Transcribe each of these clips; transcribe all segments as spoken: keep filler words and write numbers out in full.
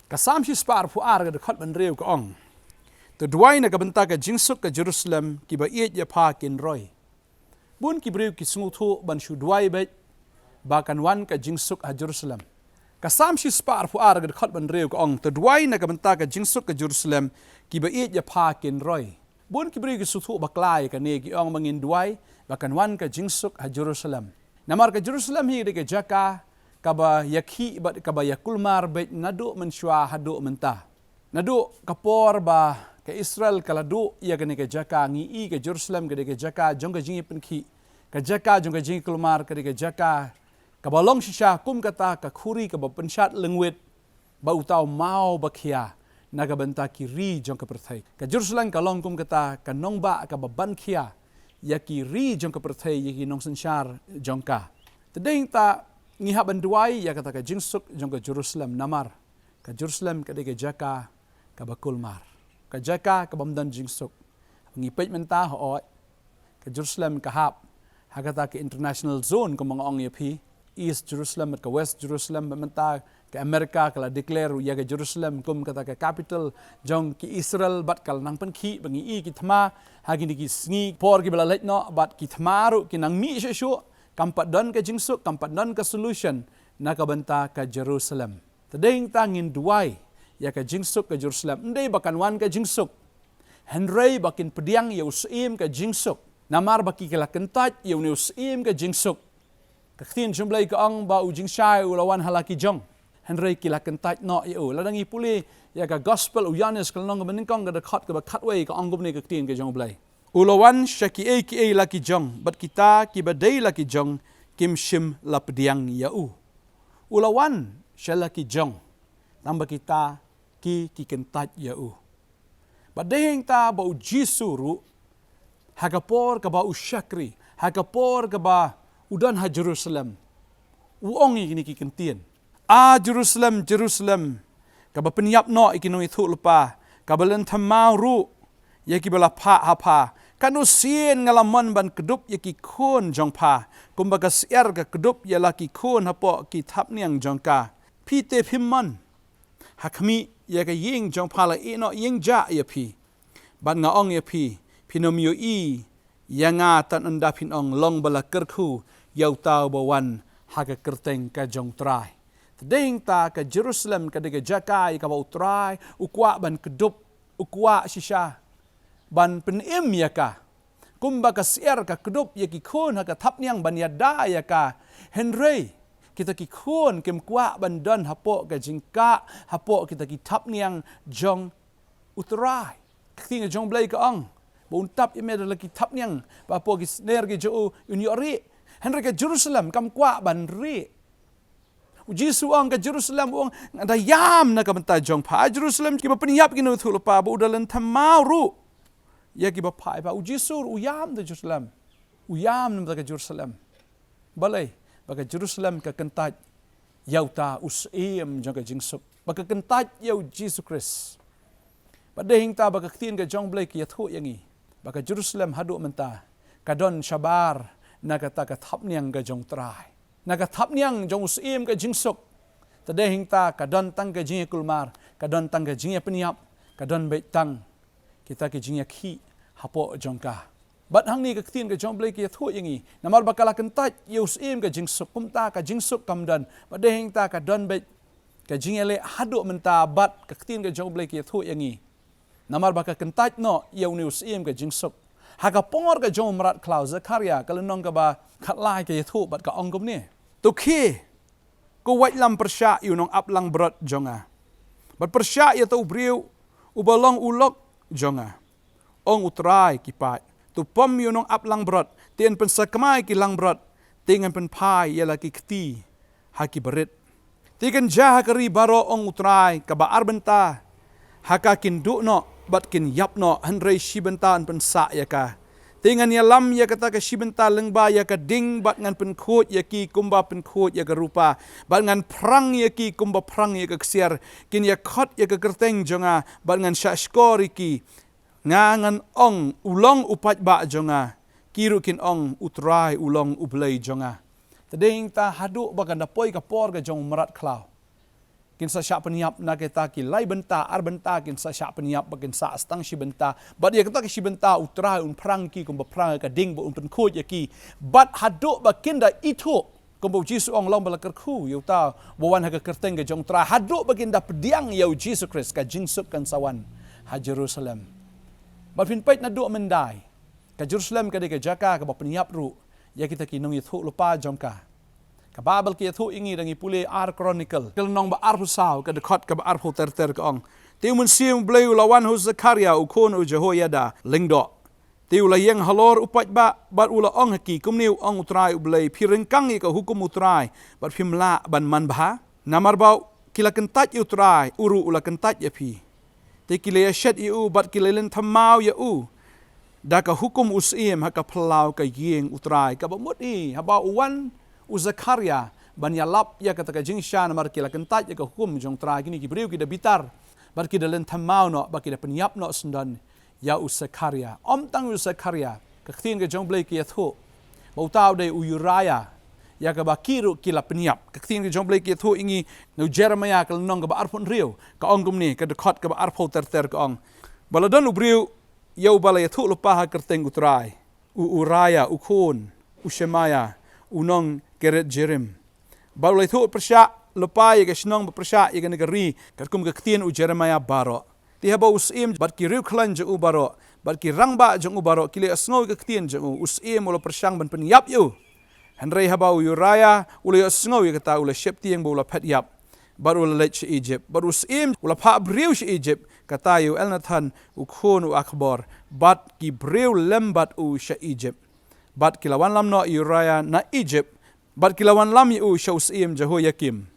Ka Salm shispah arphew ar ka dkhot ba hynriew ka ong: To duwai na ka bynta ka jingsuk ka Jerusalem, kiba ïeit ïa pha kin roi. Bun ki briew ki sngewthuh ban shu duwai beit ba kan wan ka jingsuk ha Jerusalem. Ka Salm shispah arphew ar ka dkhot ba hynriew ka ong: To duwai na ka bynta ka jingsuk ka Jerusalem, kiba ïeit ïa pha kin roi. Bun ki briew ki sngewthuh bakla ïa kane, ki ong ba ngin duwai ba kan wan ka jingsuk ha Jerusalem. Namar ka Jerusalem hi ka dei ka jaka kaba ïakhih bad kaba ïakulmar beit naduh mynshuwa haduh mynta. Naduh ka por ba ka Israel ka la duh ïa kane ka jaka, ngi i ka Jerusalem ka dei ka jaka jong ka jingïapynkhih, ka jaka jong ka jingkulmar, ka dei ka jaka kaba long shisha kum kata ka khuri kaba pynshad lyngwit ba uta u maw ba khia na ka bynta ki ri jong ka pyrthei. Ka Jerusalem ka long kum kata ka nongbah kaba ban khia ïa ki ri jong ka pyrthei, ïa ki nongsynshar jong ka. Te dei hangta ngi hap ban duwai ïa kata ka jingsuk jong ka Jerusalem, namar ka Jerusalem ka dei ka jaka kaba kulmar, ka jaka kaba ym don jingsuk. Ngi peit mynta, hooid, ka Jerusalem ka hap ha kata ka international zone, kumba nga ong ïa phi, East Jerusalem bad ka West Jerusalem. Bad mynta ka America ka la declare ïa ka Jerusalem kum kata ka capital jong ki Israel, bad ka la nang pynkhih ba ngi i ki thma ha kine ki sngi por kiba la leit noh, bad ki thma ruh ki nang mih shuh shuh. Kam pat don ka jingsuk, kam pat don ka solution na ka bynta ka Jerusalem. Te dei hangta ngin duwai ïa ka jingsuk ka Jerusalem. Ym dei ba kan wan ka jingsuk, hynrei ba kin pdiang ïa u Syiem ka jingsuk. Namar ba ki la kyntait ïa une u Syiem ka jingsuk, ka ktien jong U Blei ka ong ba u jingshai u la wan ha la ki jong, hynrei ki la kyntait noh ïa u. Lada ngi pule ïa ka Gospel u Ïoannis ka lynnong kaba nyngkong ka dkhot kaba khatwei, ka ong kumne ka ktien ka jong U Blei: U la wan sha kiei kiei la ki jong, bad kita kiba dei la ki jong kim shym la pdiang ïa u. U la wan sha la ki jong, tangba kita ki, ki kyntait ïa u. Bad dei hangta ba U Jisu ruh, ha ka por kaba u shakri, ha ka por kaba u don ha Jerusalem, u ong ïa kine ki ktien: A Jerusalem, Jerusalem, kaba pynïap noh ïa ki nongïathuhlypa, kaba lynthem maw ruh ïa kiba la phah ha pha. Katno sien nga la mon ban kdup ïa ki khun jong pha, kumba ka syiar ka kdup ïa la ki khun hapoh ki thapniang jong ka. Phi te phim mon. Ha khmih, ïa ka ïing jong pha la ïeh noh ïing jah ïa phi. Bad nga ong ïa phi, phin ym ïohi ïa nga tad ynda phin ong, long ba la kyrkhu ïa uta uba wan ha ka kyrteng ka jong U Trai. Te dei hangta ka Jerusalem ka dei ka jaka ïa kaba U Trai u kwah ban kdup, u kwah shisha ban pynim ïa ka. Kumba ka syiar ka kdup ïa ki khun ha ka thapniang ban ïada ïa ka, hynrei kita ki khun kim kwah ban don hapoh ka jingkah, hapoh kita ki thapniang jong U Trai. Ka ktien ka jong U Blei ka ong ba un tap ïa me da la ki thapniang, ba hapoh ki sner ki jong u un ïoh rieh. Hynrei ka Jerusalem kam kwah ban rieh. U Jisu u ong, ka Jerusalem, u ong, nga da ïam na ka bynta jong pha. A Jerusalem, kiba pynïap ïa ki nongïathuhlypa, ba u da lynthem maw ruh ïa kiba phah ïa pha. U Jisu ruh u ïam da Jerusalem. U ïam na ka bynta ka Jerusalem. Balei? Ba ka Jerusalem ka kyntait ïa uta u Syiem jong ka jingsuk. Ba ka kyntait ïa U Jisu Khrist. Bad dei hangta ba ka ktien ka jong U Blei ka ïathuh ïa ngi ba ka Jerusalem haduh mynta ka don shabar na kata ka thapniang ka jong U Trai, na ka thapniang jong u Syiem ka jingsuk. Te dei hangta ka don tang ka jingïakulmar, ka don tang ka jingïapynïap, ka don beit tang kita ki jingïakhih hapoh jong ka. Bad hangne ka ktien ka jong U Blei ka ïathuh ïa ngi, namar ba ka la kyntait ïa u Syiem ka jingsuk, kumta ka jingsuk kam don. Bad dei hangta ka don beit ka jingïaleh haduh mynta, bad ka ktien ka jong U Blei ka ïathuh ïa ngi, namar ba ka kyntait noh ïa une u Syiem ka jingsuk. Ha ka por ka jong u mrad khlaw, Zakaria ka lynnong kaba khatlai ka ïathuh bad ka ong kumne: To khie, ko waitlam, pyrshah ïa u nongap langbrot jong nga, bad pyrshah ïa uta u briew uba long u lok jong nga, ong U Trai ki paid. To pom ïa u nongap langbrot, te yn pynsakma ïa ki langbrot, te ngan pynphai ïa la ki kti ha ki barit. Te kan jia ha ka ri baroh, ong U Trai, kaba ar bynta ha ka kin duh noh bad kin ïap noh, hynrei shi bynta yn pynsah ïa ka. Te ngan ïalam ïa kata ka shi bynta lyngba ïa ka ding, bad ngan pynkhuid ïa ki kumba pynkhuid ïa ka rupa, bad ngan phrang ïa ki kumba phrang ïa ka ksiar. Kin ïakhot ïa ka kyrteng jong nga bad ngan shahshkor ïa ki. Nga ngan ong, u long u paidbah jong nga. Ki ruh kin ong, U Trai u long U Blei jong nga. Te dei hangta haduh ba kan da poi ka por ka jong u mrad khlaw, Kin sa shah pynïap na kita ki lai bynta, ar bynta kin sa shah pynïap, ba kin sah tang shi bynta. Bad ïa kita ki shi bynta U Trai un phrang ki kumba phrang ka ding, ba un pynkhuid ïa ki. Bad haduh ba kin da ithuh, kumba U Jisu ong, long ba la kyrkhu ïa uta uba wan ha ka kyrteng ka jong U Trai, haduh ba kin da pdiang ïa U Jisu Khrist, ka jingsuk kan sa wan ha Jerusalem. Bad phin peit naduh mynta, ka Jerusalem ka dei ka jaka kaba pynïap ruh ïa kita ki nongïathuhlypa jong ka. Ka Baibl ka ïathuh ïa ngi, da ngi pule Ar Chronicle, ka lynnong ba arphew saw, ka dkhot kaba arphew ter ter, ka ong: Te U Mynsiem U Blei u la wan ha u Sekharia u khun u Jehoiada lyngdoh. Te u la ïeng halor u paidbah bad u la ong ha ki, Kumne u ong U Trai U Blei, phi ryngkang ïa ka hukum U Trai bad phim lah ban manbha? Namar ba ki la kyntait ïa U Trai, u ruh u la kyntait ïa phi. Te ki la ïashet ïa u bad ki la lynthem maw ïa u da ka hukum u syiem ha ka phyllaw ka ïing U Trai. Kaba mut hi, haba u wan u Sekharia ban ïalap ïa kata ka jingshisha, namar ki la kyntait ïa ka hukum jong U Trai, kine ki briew ki da bitar bad ki da lynthem maw noh, bad ki da pynïap noh syndon ïa u Sekharia. Ym tang u Sekharia, ka ktien ka jong U Blei ka ïathuh ba uta u dei u Uriah, ïa kaba ki ruh ki la pynïap. Ka ktien ka jong U Blei ka ïathuh ïa ngi na u Jeremaïah, ka lynnong kaba arphew hynriew, ka ong kumne, ka dkhot kaba arphew ter ter, ka ong: Ba la don u briew ïa uba la ïathuhlypa ha ka kyrteng U Trai, u Uriah u khun u Shemaiah u nong Kiriath Jearim. Bad u la ïathuh pyrshah lypa ïa ka shnong bad pyrshah ïa kane ka ri, katkum ka ktien u Jeremaïah baroh. Te haba u syiem bad ki riewkhlain jong u baroh bad ki rangbah jong u baroh ki la ïohsngew ïa ka ktien jong u, u syiem u la pyrshang ban pynïap ïa u. Hynrei haba u Uriah u la ïohsngew ïa kata, u la sheptieng bad u la phet ïap, bad u la leit sha Ijipt. Bad u syiem u la phah briew sha Ijipt, kata ïa u Elnathan u khun u Akhbor, bad ki briew lem bad u sha Ijipt. Bad ki la wanlam noh ïa u Uriah na Ijipt, bad ki la wanlam ïa u sha u syiem Jehoiakim,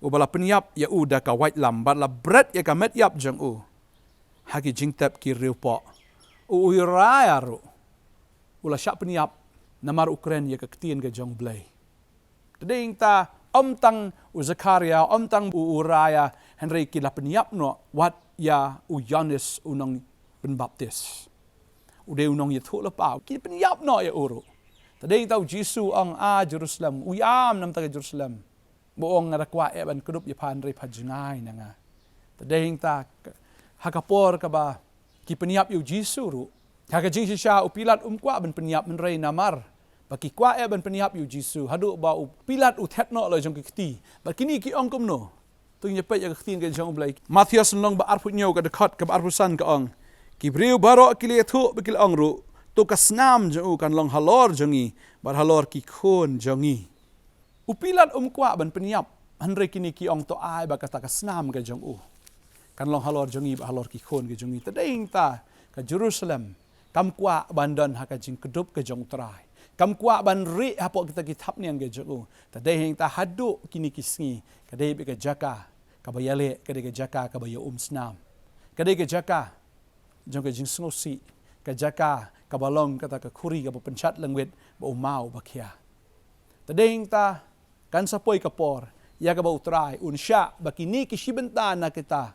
uba la pynïap ïa u da ka waitlam, bad la bret ïa ka met ïap jong u ha ki jingtep ki riewpoh. U Uriah ruh u la shah pynïap namar u kren ïa ka ktien ka jong U Blei. Te dei hangta, ym tang u Sekharia, ym tang u Uriah, hynrei ki la pynïap noh wat ïa u Ïoannis u nongpynbaptis, u dei u nongïathuhlypa, ki pynïap noh ïa u ruh. Te dei hangta u Jisu u ong, A Jerusalem, u ïam namar ka Jerusalem, ba u ong, Nga da kwah eh ban kdup ïa pha, hynrei pha jngai na nga. Te dei hangta, ha ka por kaba ki pynïap ïa u Jisu ruh, ha ka jingshisha u Pilat um kwah ban pynïap, hynrei namar ba ki kwah eh ban pynïap ïa u Jisu, haduh ba u Pilat u thet noh la jong ki kti. Bad kine ki ong kumno? To ngin ïa peit ïa ka ktien ka jong U Blei. Mathaios lynnong ba arphew hynñiew, ka dkhot kaba arphew san, ka ong: Ki briew baroh ki la ïathuh bad ki la ong ruh, To ka snam jong u kan long halor jong ngi bad halor ki khun jong ngi. U Pilat um kwah ban pynïap, hynrei kine ki ong, To ai ba kata ka snam ka jong u kan long halor jong ngi bad halor ki khun ka jong ngi. Te dei hangta, ka Jerusalem kam kwah ban don ha ka jingkdup ka jong U Trai, kam kwah ban rieh hapoh kita ki thapniang ka jong u. Te dei hangta, haduh kine ki sngi ka dei beit ka jaka kaba ïaleh, ka dei ka jaka kaba ïa um snam, ka dei ka jaka jong ka jingsngewsih, ka jaka kaba long kata ka khuri kaba pynshad lyngwit, ba u maw ba khia. Te dei hangta, kan sa poi ka por ïa kaba U Trai un shah ba kine ki shi bynta na kita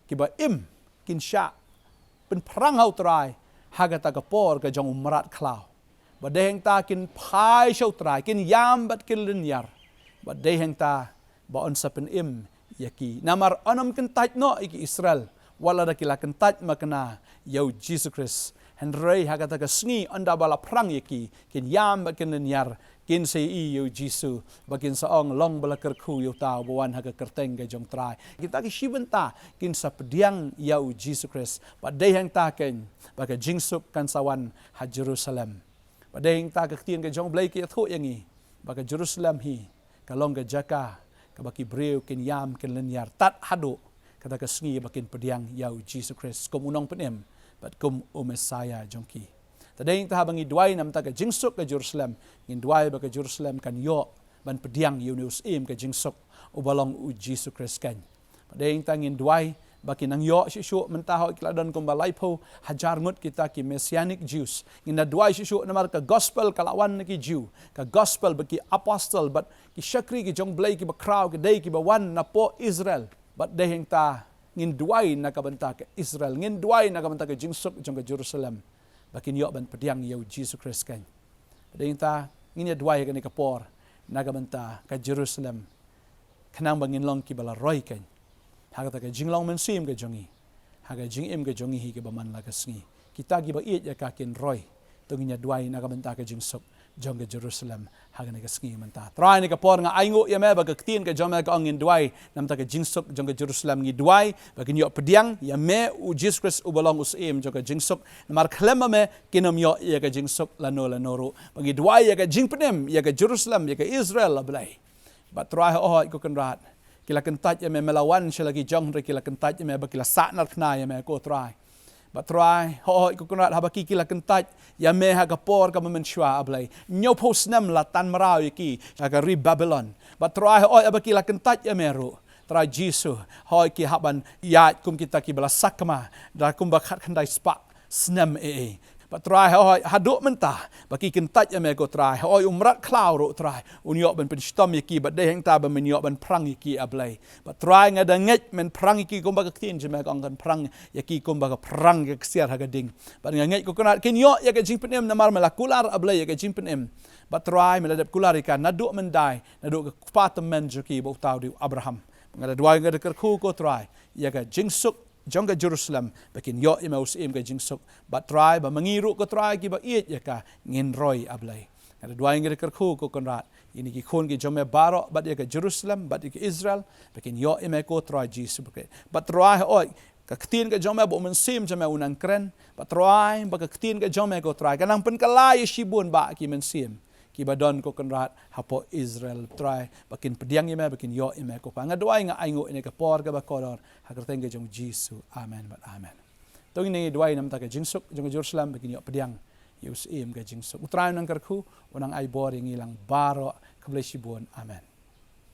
kiba im kin shah pynphrang ha U Trai ha kata ka por ka jong u mrad khlaw. Bad dei hangta kin phai sha U Trai, kin ïam bad kin lynñiar. Bad dei hangta ba un sa pynim ïa ki. Namar un ym kyntait noh ïa ki Israel, wat lada ki la kyntait makna ïa u Jisu Khrist. Hynrei ha kata ka sngi, ynda ba la phrang ïa ki, kin ïam bad kin lynñiar, kin sa ïohi ïa u Jisu, ba kin sa ong, Long ba la kyrkhu ïa uta uba wan ha ka kyrteng ka jong U Trai. Kita ki shi bynta kin sa pdiang ïa u Jisu Khrist. Bad dei hangta keiñ ba ka jingsuk kan sa wan ha Jerusalem. Bad dei hangta, ka ktien ka jong U Blei ka ïathuh ïa ngi ba ka Jerusalem hi ka long ka jaka kaba ki briew kin ïam kin lynñiar tad haduh kata ka sngi ba kin pdiang ïa u Jisu Khrist kum u Nongpynim bad kum u Messaïah jong ki. Te dei hangta, haba ngi duwai na ka bynta ka jingsuk ka Jerusalem, ngin duwai ba ka Jerusalem kan ïoh ban pdiang ïa une u Syiem ka jingsuk uba long u Jisu Khrist keiñ. Bad dei hangta, ngin duwai ba ki nongïoh shuh shuh mynta, hooid, ki la don kumba laiphew hajar ngut kita ki Messianic Jews. Ngin da duwai shuh shuh namar ka gospel ka la wan na ki Jiw, ka gospel bad ki apostle bad ki shakri ki jong U Blei kiba khraw ki dei kiba wan napoh Israel. Bad dei hangta, ngin duwai na ka bynta ka Israel, ngin duwai na ka bynta ka jingsuk jong ka Jerusalem, ba kin ïoh ban pdiang ïa u Jisu Khrist keiñ. Bad dei hangta, ngin ïa duwai ha kane ka por na ka bynta ka Jerusalem, khnang ba ngin long kiba la roi keiñ. Ha kata ka jinglong mynsiem ka jong ngi, ha ka jingim ka jong ngi hi kaba man la ka sngi, kita kiba ïeit ïa ka kin roi. To ngin ïa duwai na ka bynta ka jingsuk jong ka Jerusalem ha kane ka sngi mynta. Trai, ha kane ka por nga ainguh ïa me ba ka ktien ka jong me ka ong ngin duwai na bynta ka jingsuk jong ka Jerusalem. Ngi duwai ba kin ïoh pdiang ïa me, U Jisu Khrist uba long U Syiem jong ka jingsuk. Namar khlem ma me kin ym ïoh ïa ka jingsuk lano lano ruh. Ba ngi duwai ïa ka jingpynim ïa ka Jerusalem, ïa ka Israel, A Blei. Bad Trai, hooid ko Kynrad, ki la kyntait ïa me, me la wan sha la ki jong, hynrei ki la kyntait ïa me, ba ki la sahnarphna ïa me ko Trai. Bad Trai, hooid ko Kynrad, haba ki, ki la kyntait ïa me ha ka por kaba mynshuwa, A Blei, hynñiewphew snem la tan mraw ïa ki ha ka ri Babilon. Bad Trai, hooid, haba ki la kyntait ïa me ruh, Trai Jisu, hooid, ki hap ban ïaid kum kita kiba la sakma da kumba khatkhyndai spah snem, eh, eh. Bad Trai, hooid, haduh mynta ba ki kyntait ïa me ko Trai, hooid, u mrad khlaw ruh Trai un ïoh ban pynshitom ïa ki, bad dei hangta ba men ïoh ban phrang ïa ki, A Blei. Bad Trai, nga da ngeit men phrang ïa ki kumba ka ktien jong me ka ong kan phrang ïa ki kumba ka phrang ïa ka ksiar ha ka ding. Bad nga ngeit ko Kynrad kin ïoh ïa ka jingpynim namar me la kular, A Blei, ïa ka jingpynim. Bad Trai, me la dep kular ïa ka naduh myndai, naduh ka kpa tymmen jong ki, ba uta u dei u Abraham. Nga da duwai, nga da kyrkhu ko Trai, ïa ka jingsuk jong ka Jerusalem, ba kin ïoh ïa me U Syiem ka jingsuk. Bad Trai, ba ma ngi ruh ko Trai kiba ïeit ïa ka ngin roi, A Blei. Nga da duwai, nga da kyrkhu ko Kynrad, ïa kine ki khun ki jong me baroh, bad ïa ka Jerusalem, bad ïa ka Israel, ba kin ïoh ïa me ko Trai Jisu Khrist. Bad Trai, hooid, ka ktien ka jong me bad U Mynsiem jong me un nang kren. Bad Trai, ba ka ktien ka jong me ko Trai kan nang pynkylla ïa shibun bah ki mynsiem kiba don ko Kynrad hapoh Israel, Trai, ba kin pdiang ïa me, ba kin ïoh ïa me ko Pa. Nga duwai, nga ainguh ïa kane ka por kaba kordor ha ka kyrteng ka jong U Jisu. Amen bad amen. To ngin ïa duwai na bynta ka jingsuk jong ka Jerusalem, ba kin ïoh pdiang ïa U Syiem ka jingsuk. U Trai un nang kyrkhu, un nang ai bor ïa ngi lang baroh. Khublei shibun. Amen.